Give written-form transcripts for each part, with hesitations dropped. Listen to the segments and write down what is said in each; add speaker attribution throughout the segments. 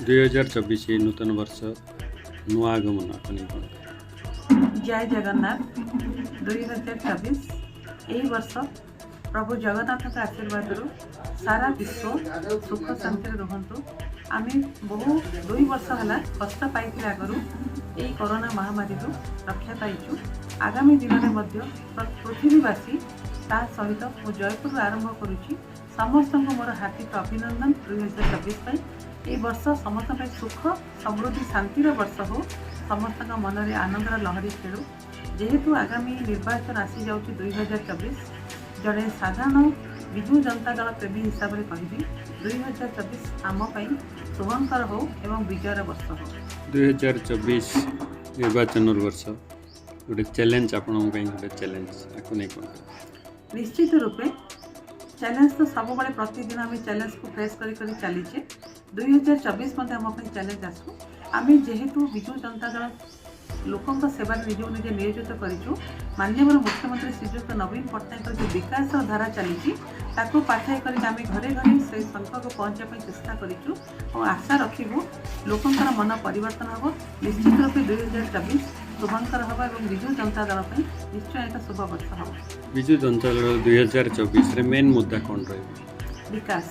Speaker 1: 2024 ନୂତନ ବର୍ଷ, ନୂଆ ଆଗମନ, ଆପଣ କ'ଣ?
Speaker 2: ଜୟ ଜଗନ୍ନାଥ। 2024 ଏହି ବର୍ଷ ପ୍ରଭୁ ଜଗନ୍ନାଥଙ୍କ ଆଶୀର୍ବାଦରୁ ସାରା ବିଶ୍ୱ ସୁଖ ଶାନ୍ତିରେ ରୁହନ୍ତୁ। ଆମେ ବହୁ 2 ବର୍ଷ ହେଲା କଷ୍ଟ ପାଇଥିଲେ ଆଗରୁ, ଏଇ କରୋନା ମହାମାରୀରୁ ରକ୍ଷା ପାଇଛୁ। ଆଗାମୀ ଦିନରେ ମଧ୍ୟ ପୃଥିବୀବାସୀ, ତା ସହିତ ମୁଁ ଜୟପୁରରୁ ଆରମ୍ଭ କରୁଛି, ସମସ୍ତଙ୍କୁ ମୋର ହାର୍ଦ୍ଦିକ ଅଭିନନ୍ଦନ 2024 ପାଇଁ। ଏଇ ବର୍ଷ ସମସ୍ତଙ୍କ ପାଇଁ ସୁଖ, ସମୃଦ୍ଧି, ଶାନ୍ତିର ବର୍ଷ ହଉ। ସମସ୍ତଙ୍କ ମନରେ ଆନନ୍ଦର ଲହରୀ ଖେଳୁ। ଯେହେତୁ ଆଗାମୀ ନିର୍ବାଚନ ଆସିଯାଉଛି 2024, ଜଣେ ସାଧାରଣ ବିଜୁ ଜନତା ଦଳ ପ୍ରେମୀ ହିସାବରେ କହିବି, 2024 ଆମ ପାଇଁ ଶୁଭଙ୍କର ହଉ ଏବଂ ବିଜୟର ବର୍ଷ ହଉ।
Speaker 1: 2024 ନିର୍ବାଚନର ବର୍ଷ ଗୋଟେ ଚ୍ୟାଲେଞ୍ଜ, ଆପଣଙ୍କ ପାଇଁ ଗୋଟେ ଚ୍ୟାଲେଞ୍ଜ, ଆକୁ ନେଇ କ'ଣ?
Speaker 2: ନିଶ୍ଚିତ ରୂପେ ଚ୍ୟାଲେଞ୍ଜ ତ ସବୁବେଳେ, ପ୍ରତିଦିନ ଆମେ ଚ୍ୟାଲେଞ୍ଜକୁ ଫେସ୍ କରି କରି ଚାଲିଛେ। 2024 ମଧ୍ୟ ଆମ ପାଇଁ ଚ୍ୟାଲେଞ୍ଜ ଆସୁ। ଆମେ ଯେହେତୁ ବିଜୁ ଜନତା ଦଳ ଲୋକଙ୍କ ସେବାରେ ନିଜକୁ ନିଜେ ନିୟୋଜିତ କରିଛୁ, ମାନ୍ୟବର ମୁଖ୍ୟମନ୍ତ୍ରୀ ଶ୍ରୀଯୁକ୍ତ ନବୀନ ପଟ୍ଟନାୟକଙ୍କର ଯେଉଁ ବିକାଶର ଧାରା ଚାଲିଛି, ତାକୁ ପାଥେୟ କରିକି ଆମେ ଘରେ ଘରେ ସେଇ ଶଙ୍ଖକୁ ପହଞ୍ଚିବା ପାଇଁ ଚେଷ୍ଟା କରିଛୁ ଓ ଆଶା ରଖିବୁ ଲୋକଙ୍କର ମନ ପରିବର୍ତ୍ତନ ହେବ। ନିଶ୍ଚିତ ରୂପେ 2024 ଶୁଭଙ୍କର ହେବ ଏବଂ ବିଜୁ ଜନତା ଦଳ ପାଇଁ ନିଶ୍ଚୟ ଏକ ଶୁଭ ବର୍ଷ ହେବ।
Speaker 1: ବିଜୁ ଜନତା ଦଳ 2024ରେ ମେନ୍ ମୁଦ୍ଦା କ'ଣ ରହିବ?
Speaker 2: ବିକାଶ।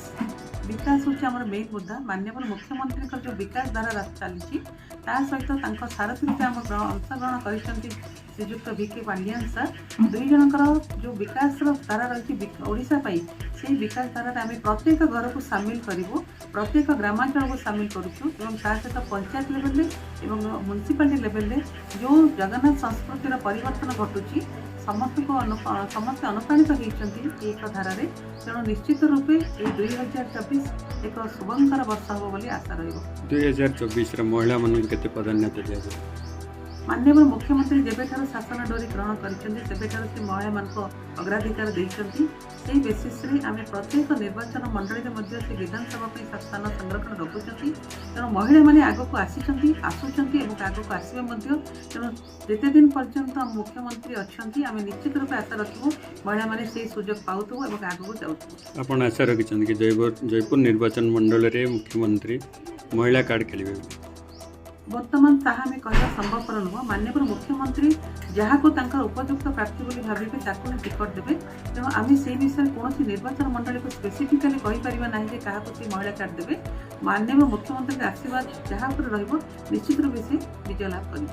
Speaker 2: ବିକାଶ ହେଉଛି ଆମର ମେନ୍ ମୁଦ୍ଦା। ମାନ୍ୟବର ମୁଖ୍ୟମନ୍ତ୍ରୀଙ୍କର ଯେଉଁ ବିକାଶ ଧାରା ଚାଲିଛି, ତା ସହିତ ତାଙ୍କ ସାରଥୀ ରୂପେ ଆମ ଅଂଶଗ୍ରହଣ କରିଛନ୍ତି ଶ୍ରୀଯୁକ୍ତ ଭି କେ ପାଣ୍ଡିଆନ ସାର୍। ଦୁଇ ଜଣଙ୍କର ଯେଉଁ ବିକାଶର ଧାରା ରହିଛି ଓଡ଼ିଶା ପାଇଁ, ସେଇ ବିକାଶ ଧାରାରେ ଆମେ ପ୍ରତ୍ୟେକ ଘରକୁ ସାମିଲ କରିବୁ, ପ୍ରତ୍ୟେକ ଗ୍ରାମାଞ୍ଚଳକୁ ସାମିଲ କରୁଛୁ ଏବଂ ତା ସହିତ ପଞ୍ଚାୟତ ଲେଭେଲରେ ଏବଂ ମ୍ୟୁନିସିପାଲିଟି ଲେଭେଲରେ ଯେଉଁ ଜଗନ୍ନାଥ ସଂସ୍କୃତିର ପରିବର୍ତ୍ତନ ଘଟୁଛି, ସମସ୍ତେ ଅନୁପ୍ରାଣିତ ହେଇଛନ୍ତି ଏହି ଏକ ଧାରାରେ। ତେଣୁ ନିଶ୍ଚିତ ରୂପେ ଏଇ 2024 ଏକ ଶୁଭଙ୍କର ବର୍ଷ ହେବ ବୋଲି ଆଶା ରହିବ।
Speaker 1: 2024ରେ ମହିଳାମାନଙ୍କୁ କେତେ ପ୍ରାଧାନ୍ୟତା ଦିଆଯିବ?
Speaker 2: ମାନ୍ୟବର ମୁଖ୍ୟମନ୍ତ୍ରୀ ଯେବେଠାରୁ ଶାସନ ଡୋରି ଗ୍ରହଣ କରିଛନ୍ତି, ସେବେଠାରୁ ସେ ମହିଳାମାନଙ୍କୁ ଅଗ୍ରାଧିକାର ଦେଇଛନ୍ତି। ସେଇ ବେସିସ୍ରେ ଆମେ ପ୍ରତ୍ୟେକ ନିର୍ବାଚନ ମଣ୍ଡଳୀରେ ମଧ୍ୟ ସେ ବିଧାନସଭା ପାଇଁ ସ୍ଥାନ ସଂରକ୍ଷଣ ରଖୁଛନ୍ତି। ତେଣୁ ମହିଳାମାନେ ଆଗକୁ ଆସିଛନ୍ତି, ଆସୁଛନ୍ତି ଏବଂ ଆଗକୁ ଆସିବେ ମଧ୍ୟ। ତେଣୁ ଯେତେ ଦିନ ପର୍ଯ୍ୟନ୍ତ ଆମ ମୁଖ୍ୟମନ୍ତ୍ରୀ ଅଛନ୍ତି, ଆମେ ନିଶ୍ଚିତ ରୂପେ ଆଶା ରଖିବୁ ମହିଳାମାନେ ସେଇ ସୁଯୋଗ ପାଉଥିବୁ ଏବଂ ଆଗକୁ ଯାଉଥିବୁ।
Speaker 1: ଆପଣ ଆଶା ରଖିଛନ୍ତି କି ଜୟପୁର ଜୟପୁର ନିର୍ବାଚନ ମଣ୍ଡଳୀରେ ମୁଖ୍ୟମନ୍ତ୍ରୀ ମହିଳା କାର୍ଡ଼ ଖେଳିବେ ବୋଲି?
Speaker 2: ବର୍ତ୍ତମାନ ତାହା ଆମେ କହିବା ସମ୍ଭବପର ନୁହଁ। ମାନ୍ୟବର ମୁଖ୍ୟମନ୍ତ୍ରୀ ଯାହାକୁ ତାଙ୍କର ଉପଯୁକ୍ତ ପ୍ରାର୍ଥୀ ବୋଲି ଭାବିବେ, ତାକୁ ହିଁ ଟିକଟ ଦେବେ। ତେଣୁ ଆମେ ସେଇ ବିଷୟରେ କୌଣସି ନିର୍ବାଚନ ମଣ୍ଡଳୀକୁ ସ୍ପେସିଫିକାଲି କହିପାରିବା ନାହିଁ ଯେ କାହାକୁ ସେ ମହିଳା କାର୍ଡ଼ ଦେବେ। ମାନ୍ୟବର ମୁଖ୍ୟମନ୍ତ୍ରୀଙ୍କ ଆଶୀର୍ବାଦ ଯାହା ଉପରେ ରହିବ, ନିଶ୍ଚିତ ରୂପେ ସେ ବିଜୟ ଲାଭ କରିବ।